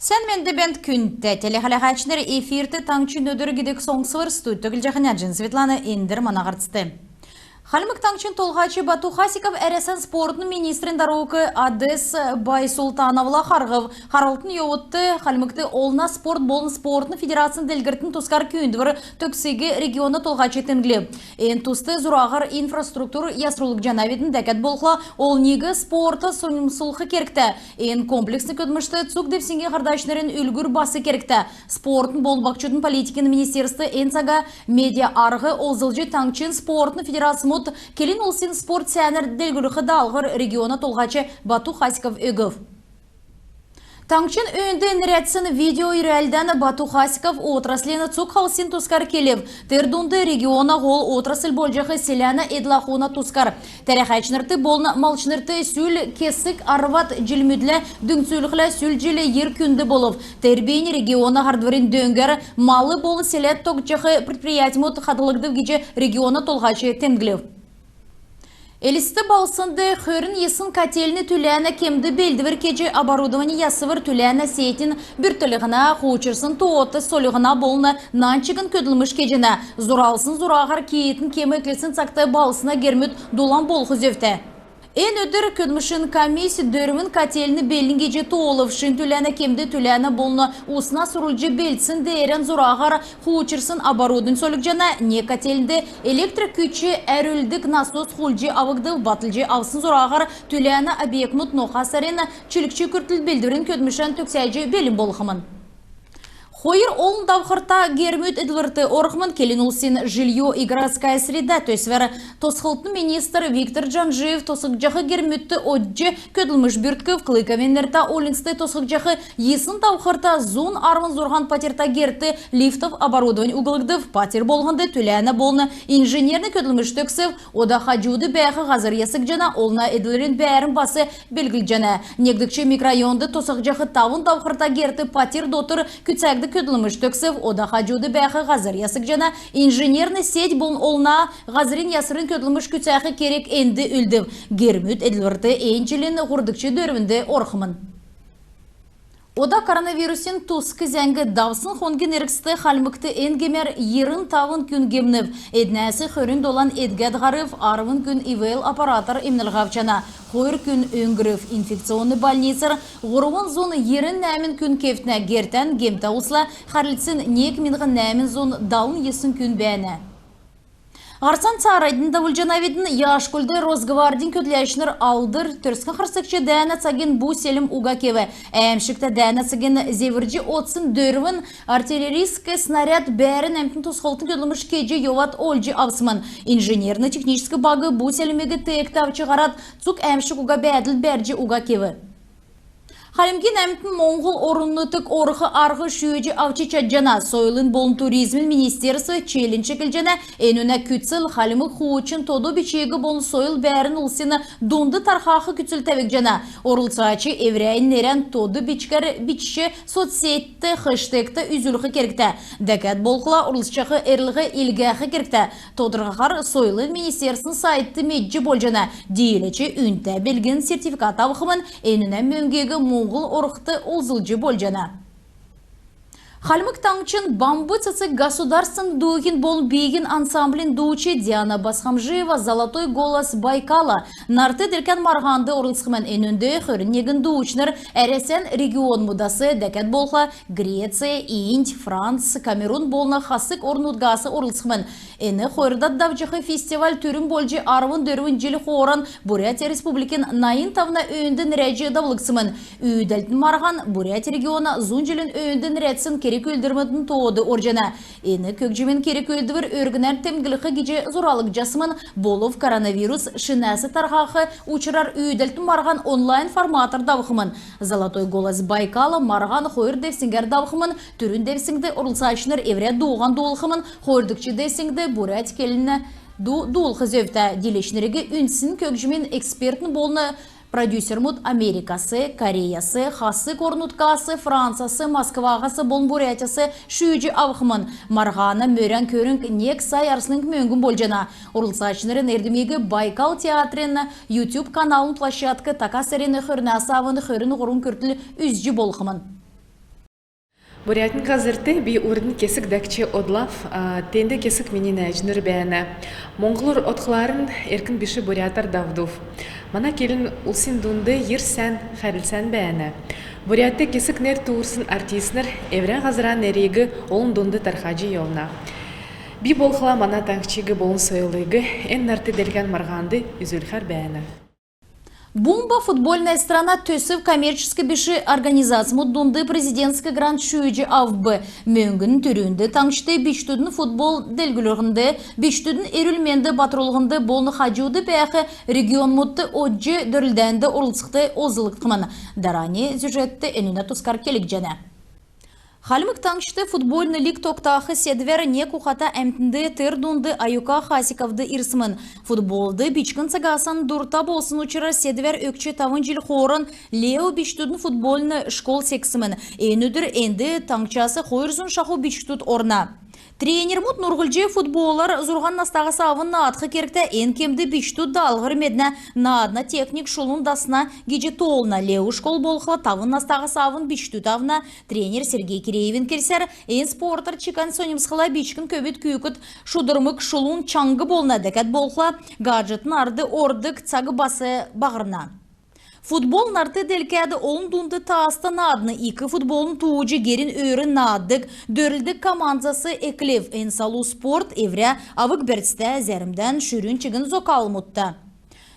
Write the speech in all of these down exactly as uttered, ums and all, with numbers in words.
Сән менд бәәнт, күндтә телехәләһәчнр! Эфирт «Таңһчин өдр» гидг соңсвр. Студьд Түглҗәһин Әҗин Светлана. Эндр мана һарцд. Хальмг Таңһчин Толһач Бату Хасиков Әрәсән спортын министрин дарук Одесс Байсултановла харһв. Харһлтын йовудт Хальмгт олна спорт болн спортын федерацин делгрлтин тускар күүндвр төгссиг региона толһач темдглв. Эн туст зураһар инфраструктур ясрулгдҗанавидн. Дәкәд болхла, олниг спортар соньмсулх кергтә. Эн комплексн көдлмшт цуг девсңгин һардачнрин үлгүр бас кергтә. Спортын болн баһчудын политикин министерств эн цага медиа арһ олзлҗ, таңһчин спортын федерацмуд келн улсин спорт сәәнәр делгрүлх даалһвр региона толһач Бату Хасиков өгв. Таңһчин өөнд нерәдсн видео йөрәлдән Бату Хасиков отраслин цуг халхсин тускар келв. Тер дунд региона һол отрасль болҗах селәнә эдл-ахуна тускар. Тәрәхәчнрт болн малчнрт сүл кесг арвад җилмүдлә дүңцүлхлә, сүл җил йир күнд болв. Тер бийнь региона һардврин дөңгәр мал болн селәд тогтаҗах предприятьмүд хадһлгдв гиҗ региона толһач темдглв. Элст балһснд хөрн йисн котельн түләнә кемд белдвр кеҗ, оборудовань ясвр, түләнә сетин бүртклһнә, хуучрсн тоот сольлһна болн нань чигн көдлмш кеҗәнә. Зуралсн зураһар киитн кем эклсн цагт балһсна гермүд дулан болх зөвтә. Эн өдр көдлмшин комисс дөрвн котельн белн гиҗ тоолв. Шин түләнә кемд түләнә болн усна сурулҗ белдсн деерән зураһар хуучрсн оборудовань сольгдҗана. Нег котельнд электр күч әрвлдг насос хулдҗ авгдв. Батлҗ авсн зураһар түләнә объектмуд ноха сарин чилгч күртл белдврин көдлмшән төгсәҗ белн болхмн. Хойр олн давхрта гермүд эдлврт орхмн. Келн улсин «Жильё и городская среда» төсвәр тосхлтын министр Виктор Джанжиев тосхгдҗах гермүдт одҗ көдлмш бүрткв. Клыковин нертә уульнцд тосхгдҗах йисн давхрта зун арвн зурһан патьрта герт лифтов оборудовань углгдв. Патьр болһнд түләнә болн инженерн көдлмш төгсв. Ода хаҗуд бәәх һазр ясгдҗана. Олна эдлврин бәәрн бас белглҗәнә. Негдгч микрорайонд тосхгдҗах тавн давхрта герт патьр дотр күцәгдх көдлмш төгсв. Ода хаҗуд бәәх һазр ясгдҗана. Инженерн сеть болн олна һазрин ясврин көдлмш күцәх керг энд үлдв. Гермүд эдлврт эн җилин һурвдгч дөрвнд орхмн. Ода коронавирусин туск зәңг. Давсн хонгин эргцд Хальмгт эн гемәр йирн тавн күн гемнв. Эднәс хөрн долан эдгәд һарв. Арвн күн ИВЛ аппаратар эмнлһ авчана. Хойр күн өңгрв. Инфекционн больницар һурвн зун йирн нәәмн күн кевтнә. Гертән гемтә улсла хәрлцсн нег миңһн нәәмн зун далн йисн күн бәәнә. Һарцан цааранднь давулҗанавидн. Яшкульд Росгвардин көдләчнр Алдр Төрскән харсгч дәәнә цагин бу-селм уга кев. Әәмшгтә дәәнә цагин зеврҗ одсн дөрвн артиллерийск снаряд бәәрн әмтн тосхлтын көдлмш кеҗ йовад олҗ авсмн. Инженерн-техническ баг бу-селмиг теегт авч һарад, цуг әәмшг уга бәәдл бәрҗ уга кев. Хальмгин әмтн Моңһл орн-нутгт орх арһ шүүҗ авч чадҗана. Сойлын болн туризмин министерств челлендж эклҗәнә. Энүнә күцл хальмг хуучн тоду бичиг болн сойл бәәрн улсин дунд тархах күцл тәвгдҗәнә. Орлцач эврәннь нерән тоду бичгәр бичҗ соцсетьт хэштегтә үзүлх кергтә. Дәкәд болхла орлцҗах эрлһ илгәх кергтә. Тодрхаһар сойлын министерствин сайтд медҗ болҗана. Дииләч үнтә белгин сертификат авхмн. Энүнә мөңгиг Моңһл орхд олзлҗ болҗана. Хальмг Таңһчин «Бамб цецг» государственн дууһин болн бииһин ансамблин дууч Диана Басхамжиева «Золотой голос Байкала» нарт-делкән марһанд орлцхмн. Энүнд хөрн негн дуучнр Әрәсән регионмудас, дәкәд болхла Греция, Инд, Франц, Камерун болн Хасг орн-нутгас орлцхмн. Эн хойрдад давҗах фестиваль түрүн болҗ арвн дөрвн җил хооран Бурят Республикин найн тавна өөнд нерәдҗ давулгдсмн. Үүдәлтин марһан Бурят региона зун җилин өөнд нерәдсн керг-үүлдврмүдин тоод орҗана. Эн көгҗмин керг-үүлдвр өргнәр темдглх гиҗ зуралгдҗасмн, болв коронавирус шинәс тархах учрар үүдәлтин марһан онлайн форматар давхмн. «Золотой голос Байкала» марһан хойр девсңгәр давхмн. Түрүн девсңгд орлцачнр эврә дууһан дуулхмн, хойрдгч девсңгд бурят келнә ду дуулх зөвтә. Дииләчнриг үндсн көгҗмин экспертнр болн продюсермүд Америкас, Кореяс, Хасг орн-нутгас, Францас, Москваһас болн Бурятяс шүүҗ авхмн. Марһана мөрән көрңг нег сай арслң мөңгн болҗана. Орлцачнрин эрдмиг «Байкал» театрин YouTube каналын площадкд така сарин хөрнәс авн хөрн һурвн күртл үзҗ болхмн. Бурятин һазрт би урднь кесг дәкҗ одлав, а, тенд кесг мини нәәҗнр бәәнә. Моңһлур одхларн эрк биш бурятар давдв. Мана келн улсин дунд йир сән хәрлцән бәәнә. Бурятд кесг нер туурсн артистнр эврә һазра нериг олн дунд тархаҗ йовна. Би болхла мана таңһчиг болн сойлыг эн нарт делкән марһанд үзүлхәр бәәнә. «Бумба — футбольная страна» төсв коммерческ биш организацмуд дунд президентск грант шүүҗ авв. Мөңгн түрүнд таңһчд бичкдүдин футбол делгрүлһнд, бичкдүдин эрүл-менд батрулһнд болн хаҗуд бәәх регионмудт одҗ дөрлдәнд орлцхд олзлгдхмн. Дарани сюжетт энүнә тускар келгдҗәнә. Хальмг Таңһчд футбольн лиг тогтах седвәр нег ухата әмтнд, тер дунд Аюка Хасиковд ирсмн. Футболд бичкн цагасн дурта болсн учрар седвәр өгч тавн җил хооран Лео бичкдүдин футбольн школ сексмн. Эн өдр энд таңһчас хойр зун шаху бичкдүд орна. Тренермүд нурһлҗ футболар зурһан настаһас авн наадх кергтә, эн кемд бичкдүд даалһвр меднә, наадна техник шулун дасна гиҗ тоолна. Лео школ болхла тавн настаһас авн бичкдүд авна. Тренер Сергей Киреевин келсәр, эн спортар чикән соньмсхла, бичкн көвүд күүкд шудрмг шулун чаңһ болна, дәкәд болхла гаджетин ард ордг цаг бас баһрна. Футбол нарт делкәд олн дунд тааста наадн. Ик футболын тууҗ герин өөр нааддг, дөрлдг командас эклв. Эн залу спорт эврә авг-бәрцтә, зәрмдән шүрүн чигн зокалмудта.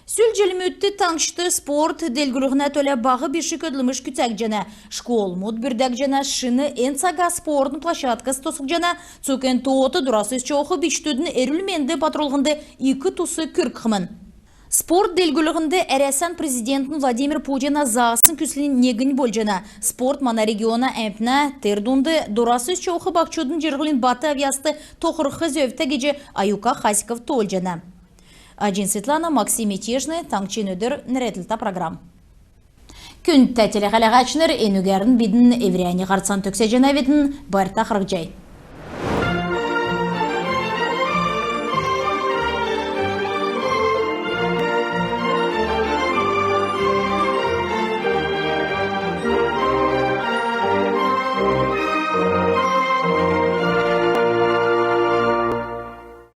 Сүл җилмүдт таңһчд спорт делгрүллһнә төлә баһ биш көдлмш күцәгдҗәнә. Школмуд бүрдәгдҗәнә, шин эн цага спортн площадкс тосхгдҗана. Цуг эн тоот дорас өсч йовх бичкдүдин эрүл-менд батрулһнд ик тус күргхмн. Спорт делгрүллһнд Әрәсән президентин Владимир Путина заасн күслин негнь болҗана. Спорт мана региона әмтнә, тер дунд дорас өсч йовх баһчудын җирһлин бат авъяст тохрх зөвтә гиҗ Аюка Хасиков тоолҗана. Аҗин Светлана, Максим Мятежный, «Таңһчин өдр» нерәдлһтә программ. Күндтә телехәләһәчнр, энүгәрн бидн эврәннь һарцан төгсәҗәнәвидн. Байрта харһцхай.